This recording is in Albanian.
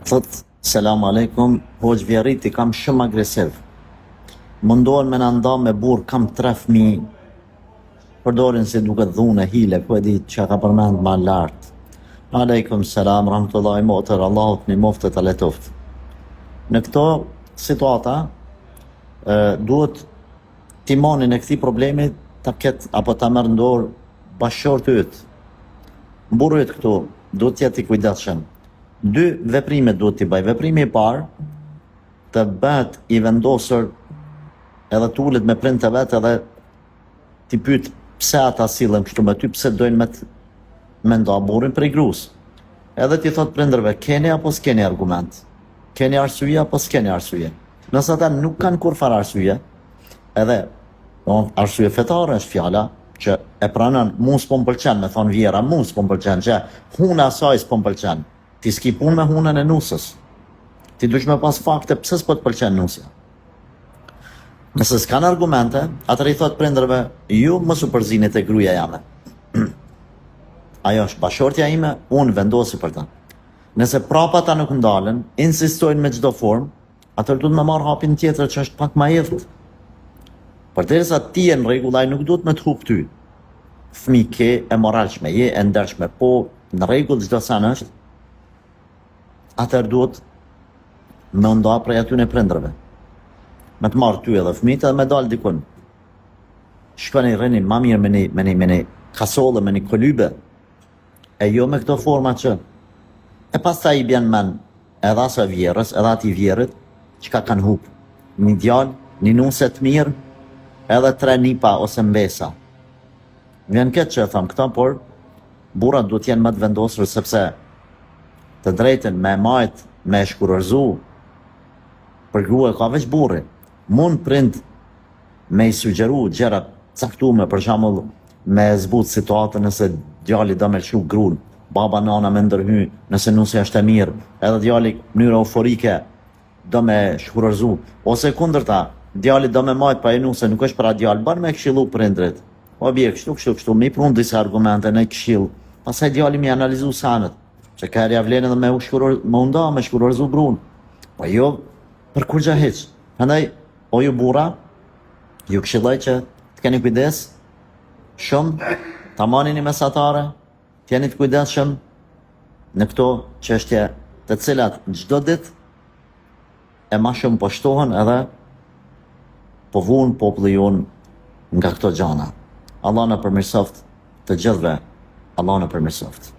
Thot selam alejkum hoxhë vjerrit i kam shumë agresiv mundohen me na nda me burrë kam tre fëmijë përdorin si duket dhunë e hile ku e di çka ka përmend ma lart alejkum selam rahmetullahi motër Allahu të nimoftë e ta lehtoftë në këto situata e, duhet timonin e këtij problemi ta ketë apo ta merr në dorë bashkëshorti yt burri yt këtu duhet të jetë i kujdesshëm Dy veprime duhet t'i bëjë. Veprimi i parë, të bëhet i vendosur edhe të ulet me prindët e vet edhe t'i pyet pse ata sillen kështu me ty, pse dojnë me të me nda burrin prej grus. Edhe t'i thot prindërve, keni apo s'keni argument? Keni arsye apo s'keni arsye? Nëse ata nuk kanë kurrfarë arsye, edhe do arsye fetare është fjala, që e pranon, mu s'po më pëlqen, me thonë vjerra, mu s'po më pëlqen, që huna saj s'po më pëlqen. Ti s'ki punë me hunën e nusës. Ti duhesh me pas fakte pse s'po të pëlqen nusja. Nëse s'kanë argumente, atëherë i thot prindërve, ju mos u përzini te gruaja jame. Ajo është bashkëshortja ime, unë vendosi për ta. Nëse prapa ata nuk ndalen, insistojnë me çdo formë, Atëherë duhet me marrë hapin tjetër që është pak ma i idhtë. Përderisa ti je në rregull, ai nuk duhet me të hup ty. Fëmi ke e moralshme, je e ndershme, po në rregull çdo sen është, atëherë duhet me u nda prej atyne prindërve. Me të marrë ty edhe fëmijët edhe me dalë dikun. Shkoni rrini ma mirë me një, me një, me një kasolle, me një kolybe, e jo me këto forma që e pastaj i bjen men edhe asaj vjerrës, edhe atij vjerrit, çka kanë hup. Një djalë, një nuse të mirë, edhe tre nipa ose mbesa. Më vjen keq që e them këtë, por burrat duhet të jenë më të vendosur sepse të drejtën me e majt, me e shkurorëzu për grua ka veç burri. Mund prind me i sugjeru gjëra të caktume, për shembull me e zbut situatën nëse djali do me lëshu grun, baba nana me ndërhy, nëse nusja është e mirë, edhe djali mënyrë euforike do me shkurorëzu, ose kundërta, djali do me majt pa e nuse nuk është për atë djalë, bën me këshillu prindrit. O bje, kështu, kështu, kështu, me i prun disa argumente në këshill, pastaj djali me analizu sanet, që ka ja vlen edhe me u shkuror, me u nda, me shkurorëzu grun. Po jo për kurgja hiç. Prandaj O ju burra, ju këshilloj që të keni kujdes shumë, ta mani një mesatare, të jeni të kujdesshëm në këto çështje të cilat çdo ditë e ma shumë po shtohen edhe po vun populli jonë nga këto gjana. Allah na përmirësoftë të gjithëve. Allah na përmirësoftë.